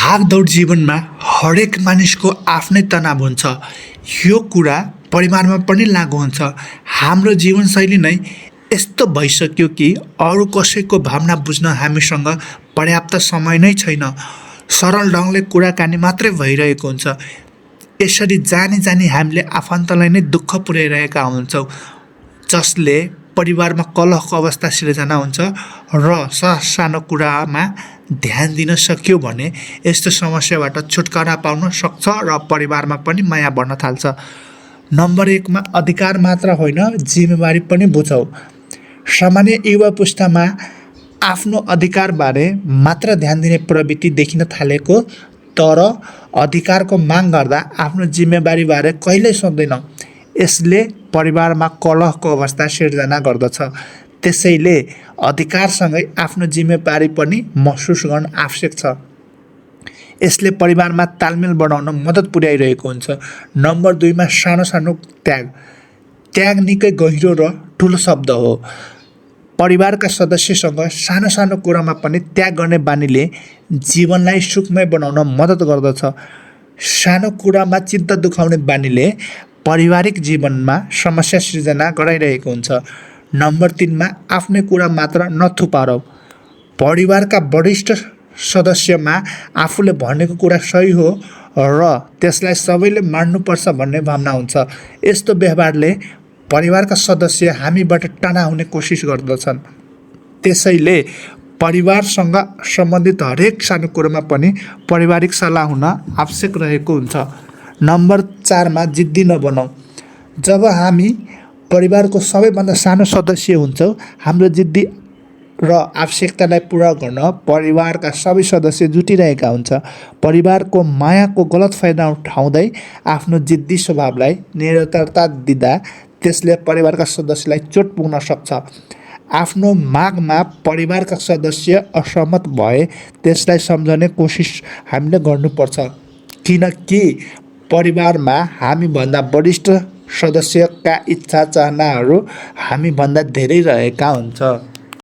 भागदौड जीवनमा हरेक मानिसको आफ्नै तनाव हुन्छ। यो कुरा परिवारमा पनि लागु हुन्छ। हाम्रो जीवनशैली नै यस्तो भइसक्यो कि अरू कसैको भावना बुझ्न हामीसँग पर्याप्त समय नै छैन। सरल ढङ्गले कुराकानी मात्रै भइरहेको हुन्छ। यसरी जानी जानी हामीले आफन्तलाई नै दुःख पुर्याइरहेका हुन्छौँ, जसले परिवारमा कलहको अवस्था सिर्जना हुन्छ र सानो कुरामा ध्यान दिन सक्यो भने यस्तो समस्याबाट छुटकारा पाउन सक्छ र परिवारमा पनि माया बढ्न थाल्छ। नम्बर 1 मा अधिकार मात्र होइन, जिम्मेवारी पनि बुझौँ। सामान्य युवा पुस्तामा आफ्नो अधिकारबारे मात्र ध्यान दिने प्रवृत्ति देखिन थालेको, तर अधिकारको माग गर्दा आफ्नो जिम्मेवारीबारे कहिल्यै सोच्दैन। यसले परिवारमा कलहको अवस्था सिर्जना गर्दछ। त्यसैले अधिकारसँगै आफ्नो जिम्मेवारी पनि महसुस गर्न आवश्यक छ। यसले परिवारमा तालमेल बढाउन मद्दत पुर्याइरहेको हुन्छ। नम्बर 2 मा सानो सानो त्याग। त्याग निकै गहिरो र ठुलो शब्द हो। परिवारका सदस्यसँग सानो सानो कुरामा पनि त्याग गर्ने बानीले जीवनलाई सुखमय बनाउन मद्दत गर्दछ। सानो कुरामा चित्त दुखाउने बानीले पारिवारिक जीवनमा समस्या सिर्जना गराइरहेको हुन्छ। नम्बर 3 मा आफ्नै कुरा मात्र नथुपारौँ। परिवारका वरिष्ठ सदस्यमा आफूले भनेको कुरा सही हो र त्यसलाई सबैले मान्नुपर्छ भन्ने भावना हुन्छ। यस्तो व्यवहारले परिवारका सदस्य हामीबाट टाढा हुने कोसिस गर्दछन्। त्यसैले परिवारसँग सम्बन्धित हरेक सानो कुरोमा पनि पारिवारिक सल्लाह हुन आवश्यक रहेको हुन्छ। नम्बर 4 मा जिद्दी नबनौँ। जब हामी परिवारको सबैभन्दा सानो सदस्य हुन्छौँ, हाम्रो जिद्दी र आवश्यकतालाई पुरा गर्न परिवारका सबै सदस्य जुटिरहेका हुन्छ। परिवारको मायाको गलत फाइदा उठाउँदै आफ्नो जिद्दी स्वभावलाई निरन्तरता दिँदा त्यसले परिवारका सदस्यलाई चोट पुग्न सक्छ। आफ्नो मागमा परिवारका सदस्य असहमत भए त्यसलाई सम्झने कोसिस हामीले गर्नुपर्छ, किनकि परिवारमा हामीभन्दा वरिष्ठ सदस्यका इच्छा चाहनाहरू हामीभन्दा धेरै रहेका हुन्छ।